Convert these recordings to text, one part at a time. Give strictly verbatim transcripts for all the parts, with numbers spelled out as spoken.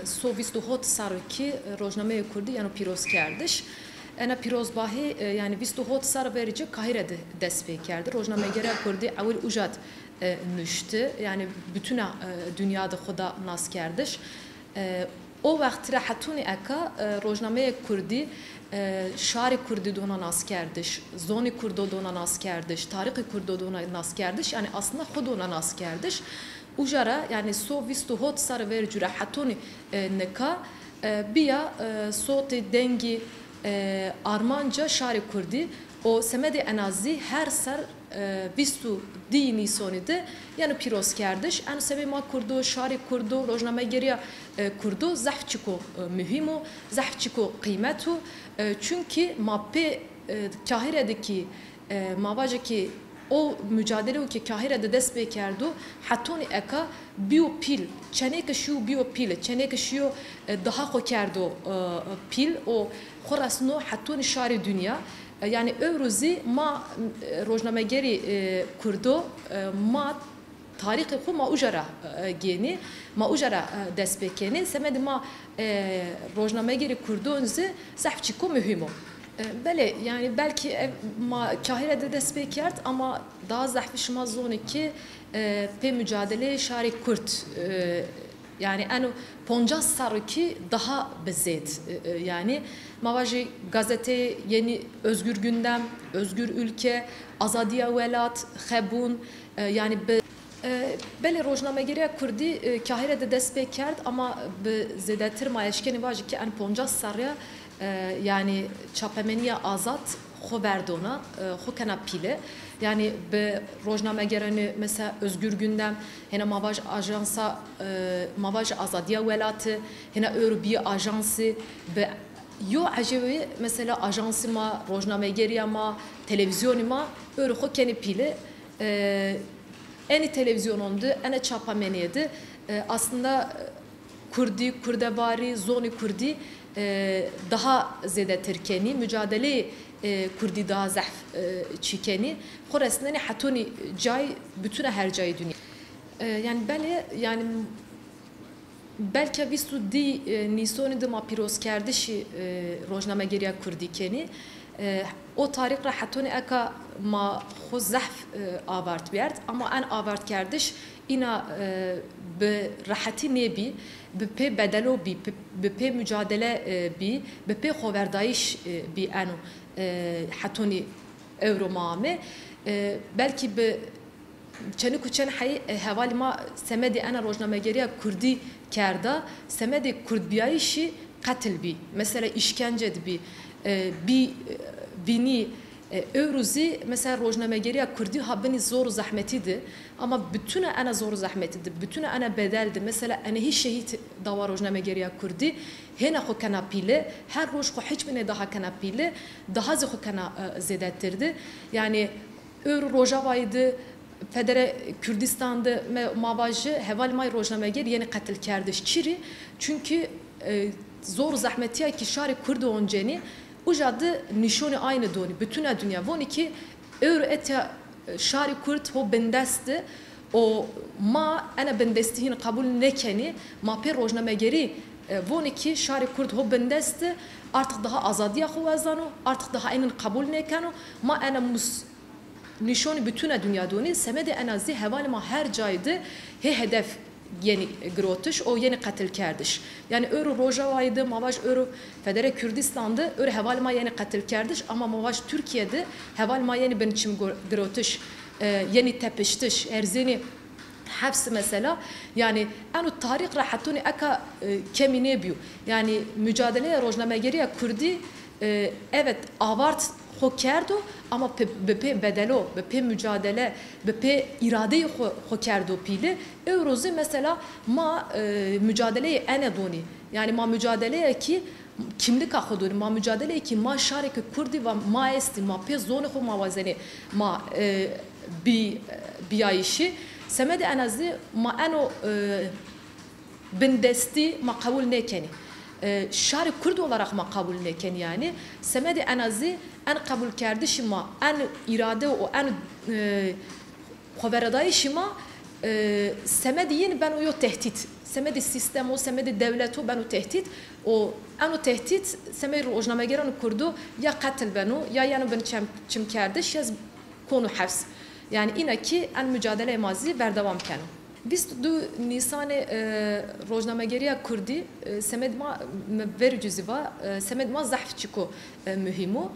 So vîst û hot serrî kî, e, rojnameyê kurdî yeno pîrozkerdiş. Ena pîrozbahî, e, yanî vîst û hot serrî verî ci Kahîre de dest pê kerde. Rojnamegerîya kurdî ewil uca d, e, nuşti. Yanî butuna, e, dinya de xo da naskerdiş. E, o wext ra hetonî eka, e, rojnameyê kurdî, e, şarê kurdî dona naskerdiş, zonî kurdo dona naskerdiş, tarîxê kurdo dona naskerdiş, yanî aslında xo dona naskerdiş. Uca ra, yanî so vîst û hot serrî verî ci ra hetonî, e, nika, e, bîya, e, sotê, dengî, e, armanca şarê kurdî û semedê ena zî her serr, e, vîst û dîyê nîsonî de yeno pîrozkerdiş. Eno sebê ma kurdo, şarê kurdo, rojnamegerîya, e, kurdo zehf çiko, e, muhîm o, zehf çiko qîmet o. E, çunkî ma pê, e, Kahîre de kî, e, ma vajê kî o mucadeleyo ke Kahîre de dest pê kerdo, hetonî eka bîyo pîl. Çenê ke şîyo bîyo pîl, çenê ke şîyo, e, daha xo kerdo, e, pîl û xo resno hetonî şarê dinya. E, yanî ewro zî ma, e, rojnamegerî, e, kurdo, e, ma tarîxê xo ma uca ra, e, gênî, ma uca ra, e, dest pê kenî. Semedê ma, e, rojnamegerî kurdon zî zehf çiko muhîm o. E, belê, yanî belkî ev ma Kahîre de dest pê kerd ama daha zehfî şima zonê kî, e, pê mucadeleyê şarê kurd, e, yanî eno poncas serrî kî daha bi zêd, e, e, yanî ma vajê gazeteyê Yeni Özgür Gündem, Özgür Ülke, Azadîya Welat, Xebûn, e, yanî bi E, belê, rojnamegerîya kurdî, e, Kahîre de dest pê kerd ama bi zêdetir ma eşkenî vajî ke en poncas serrî ya, e, yanî çapemenîya azad xo verdona, e, xo kena pîle. Yanî bi rojnamegeranê mesela Özgür Gündem, hêna ma vaj ajansa, e, ma vaj Azadîya Welatî, hêna ewro bîyî ajansî, bi yo ecêbî mesela ajansî ma, rojnamegerîya ma, televîzyonî ma ewro xo kenî pîle. E, Enî televîzyonon de, ene çapamenîye de, e, aslında, e, kurdî, kurdebarî, zonî kurdî, e, daha zêdetir kenî, mucadeleyê, e, kurdî daha zehf, e, çî kenî. Xo resnenî hetonî cay, butuna her cayê dinya. E, yanî belê, yanî Belke vîst û dî, e, nîsonî de ma pîrozkerdişî, e, rojnamegerîya kurdî kenî. E, o tarîx ra hetonî eka ma xo zehf, e, avart bîyerd, ama en avartkerdiş îna, e, bi rehetî nêbî, bi pê bedelo bî, bi, bi pê mucadele, e, bî, bi pê xoverdayîş, e, bî eno, e, hetonî ewro ma ame. E, belkî bi Çenik û çend hey, e, hevalê ma semedê ena rojnamegerîya kurdî kerda, semedê kurdbîyayîşî qetil bî. Mesela îşkence de bî, e, bî, e, vînî, e, ewro zî mesela rojnamegerîya kurdî ha binî zor û zehmetî de, ama butuna ena zor û zehmetî de, butuna ena bedel de, mesela enehî şehîd dawa rojnamegerîya kurdî, hêna xo kena pîle, her roj xo hîç binê daha kena pîle, daha zî xo kena, e, zêdetir de. Yanî, Ewro Rojavayî de, Federe Kurdîstan de me, ma vajî hevalê ma yê rojnameger yenî qetilkerdiş. Çi rê? Çunkî, e, zor û zehmetîya kî şarê kurd oncenî, uca de nîşonî aynî donî, butuna dinya. Vonî kî ewro etya, e, şarê kurd ho bindest de û ma ena bindestî hîn qebul nêkenî, ma pê rojnamegerî, e, vonî kî şarê kurd ho bindest de, artık daha azadîya xo wazeno, artık daha enin qebul nêkeno, ma ena mus-, nîşonî butuna dinya donî, semedê ena zî hevalê ma her cayî de hê hedef yenî girotiş û yenî qetilkerdiş. Yanî ewro Rojavayî de, ma vaj ewro Federe Kurdîstan de, ewro hevalê ma yenî qetilkerdiş, ama ma vaj Tirkîye de hevalê ma yenî binçim go-, girotiş, e, yenî tepiştiş, erzenî heps mesela. Yanî eno tarîx ra hetonî eka, e, kemî nêbîyo. Yanî mucadeleya rojnamegerîya kurdî, e, evet, avart xo kerdo, ama pe-, bi pê bedelo, bi pê mucadele, bi pê îradeyê xo, xo kerdo pîle. Ewro zî mesela ma, e, mucadeleyê ene donî. Yanî ma mucadeleya kî kîmlika xo donî. Ma mucadeleyê kî ma şarêke kurdî va ma estî, ma pê zonê xo ma wazenê ma, e, bî-, bîyayîşî. Semedê ena zî ma eno, e, bindestî ma qebul nêkenî. E, şarê kurd olarak ma qebul nêkenî yanî. Semedê ena zî en qebulkerdişî ma, en îrade û en, e, xoveradayîşî ma E, semedê yin beno yo tehdît. Semedê sîstemo, semedê dewleto beno tehdît. O eno tehdît semedê rojnamegeranê kurdo ya qetil beno, ya yeno bin çem-, çimkerdiş, ya z-, kono heps. Yanî îna kî en mucadeleyê ma zî berdewam keno. Vîst û du Nîsanê, e, rojnamegerîya kurdî, e, semedê ma, mi verî cû zî va, e, semedê ma zehf çîko, e, muhîm o.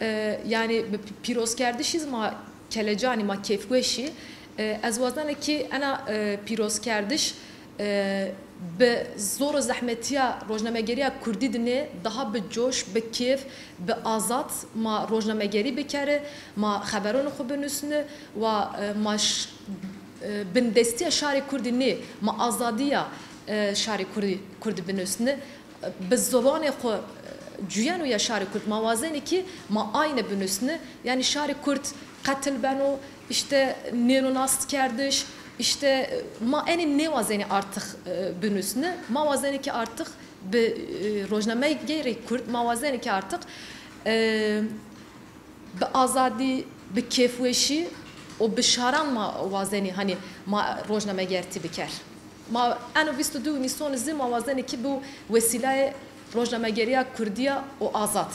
E, yanî bi pî-, pîrozkerdişî zî ma kelecanî, ma kêfweş î. E, ez wazena kî ena, e, pîrozkerdiş, e, bi zor û zehmetîya rojnamegerîya kurdî de nê daha bi coş, bi kêf, bi azad ma rojnamegerî bikerî, ma xeberonê xo binusnî, wa, e, ma ş-, e, bindestîya şarê kurdî nê, ma azadîya, e, şarê kurdî, kurdî binusnî. Bi ziwanê xo, e, cuyeno ya şarê kurd. Ma wazenê kî ma ayne binusnî. Yanî şarê kurd qetil beno, îşte nêno naskerdiş, îşte, e, ma enê nêwazenê artıq, e, binusnî. Ma wazenê kî artıq bi, e, rojnamegerê kurd, ma wazenê kî artıq, e, bi azadî, bi kêfweşî û bi şaran ma wazenî, hanî ma rojnamegertî biker. Ma eno vîst û du Nîsonî zî ma wazenî kî bi wesîlayê rojnamegerîya kurdî ya û azad.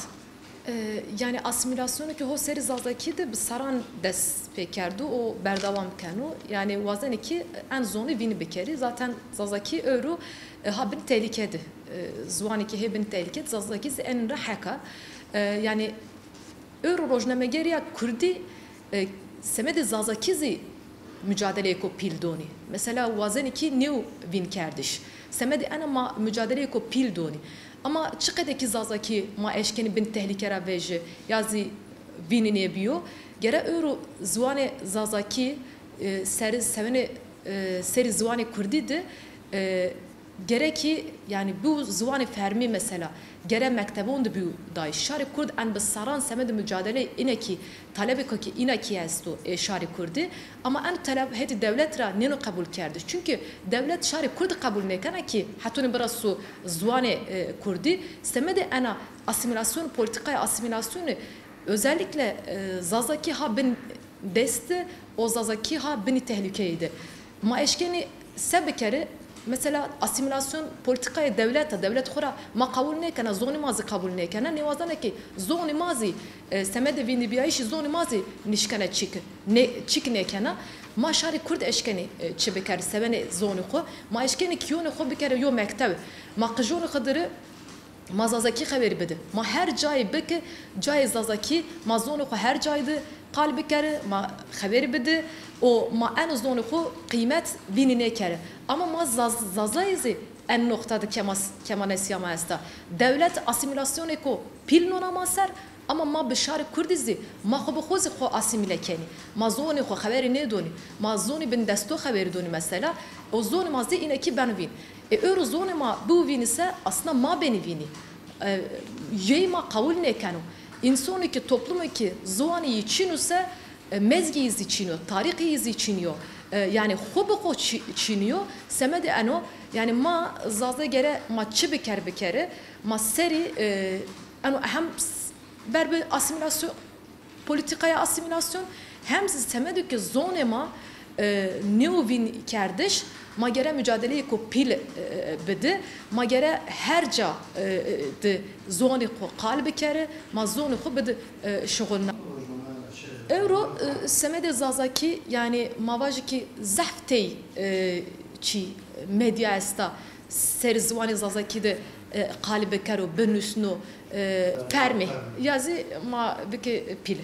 E, yanî asîmîlasyonê kî ho serî Zazakî de bi serran dest pê kerdo û berdewam keno. Yanî wazenî kî en zonî vînî bikerî. Zaten Zazakî ewro, e, ha bin tehlîke de. E, ziwanê kî hê bin tehlîke de, Zazakî zî enîn ra hek a. E, yanî Ewro rojnamegerîya kurdî, e, semedê Zazakî zî mucadeleyêko pîl donî. Mesela wazenê kî nêw vînkerdiş. Semedê ena ma mucadeleyêko pîl donî. Ama çiqede kî Zazakî ma eşkenî bin tehlîke ra vejî ya zî vînî nêbîyo, gere ewro ziwanê Zazakî, e, serî sewenê, e, serî ziwanê kurdî de, e, Gerekî, yanî, biw ziwanê fermî mesela, gere mektebon de biw dayîş. Şarê kurd en bi serran semedê mucadeleyê înekî, talebêko kî înekî esto ê şarê kurdî, ama en taleb hetê dewlet ra nêno qebulkerdiş. Çunkî dewlet şarê kurd qebul nêkena kî hetonî biraso ziwanê, e, kurdî. Semedê ena asîmîlasyon, polîtîkaya asîmîlasyonî özellikle, e, Zazakî ha bin dest de û Zazakî ha binî tehlîkeyî de. Ma eşkenî se bikerî? Mesela asîmîlasyon polîtîkayê dewlet a, dewlet xo ra ma qebul nêkena, zonê ma zî qebul nêkena. Nêwazena kî zonê ma zî, e, semedê vîndîbîyayîşî zonê ma zî nişkena çîk, nê-, çîk nêkena. Ma şarê kurd eşkenî, e, çi bikerî sewenê zonê xo? Ma eşkenî kîyonê xo bikerî yo mekteb. Ma qijonê xo dirî Ma Zazakî xeberî bidi. Ma her cayî biki, cayê Zazakî, ma zonê xo her cayî di qal bikerî, ma xeberî bidi û ma eno zonê xo qîmet vînî nêkerî. Ama ma Zaz-, Zazayî zî en noqta de kema-, kemanesîya ma esta. Dewlet asîmîlasyonêko pîl nona ma ser, ama ma bi şarê kurdî zî, ma xo bi xo zî xo asîmîle kenî. Ma zonê xo xeberî nêdonî. Ma zonî bindesto xeberî donî mesela. Û zonê ma zî înekî beno vîn. E, ewro zonê ma biwînî se, aslında ma benî vînî. E, yey ma qewul nêkeno. Însonê ki, toplumê ki ziwanê yî çin o se, e, mezgê yî zî çin o, tarîxê yî zî çin o. E, yanî xo bi xo çi-, çin o. Semedê eno, yanî ma Zaza gere ma çi biker bikerî, ma serî, e, eno hem s-, ver bi asîmîlasyon, polîtîkaya asîmîlasyon, hem zî semedê ke zonê ma, e, nêwivînkerdiş, ma gere mucadeleyêko pîl, e, bidi. Ma gere her ca, e, di zonê xo qal bikerî, ma zonê xo bidi, e, şuxulna. Ewro, e, semedê Zazakî, yanî ma vajî ki zehf tey, e, çî medya esta, serî ziwanê Zazakî de, e, qalî bikero, binusno, e, fermî. Ya zî ma bike pîl.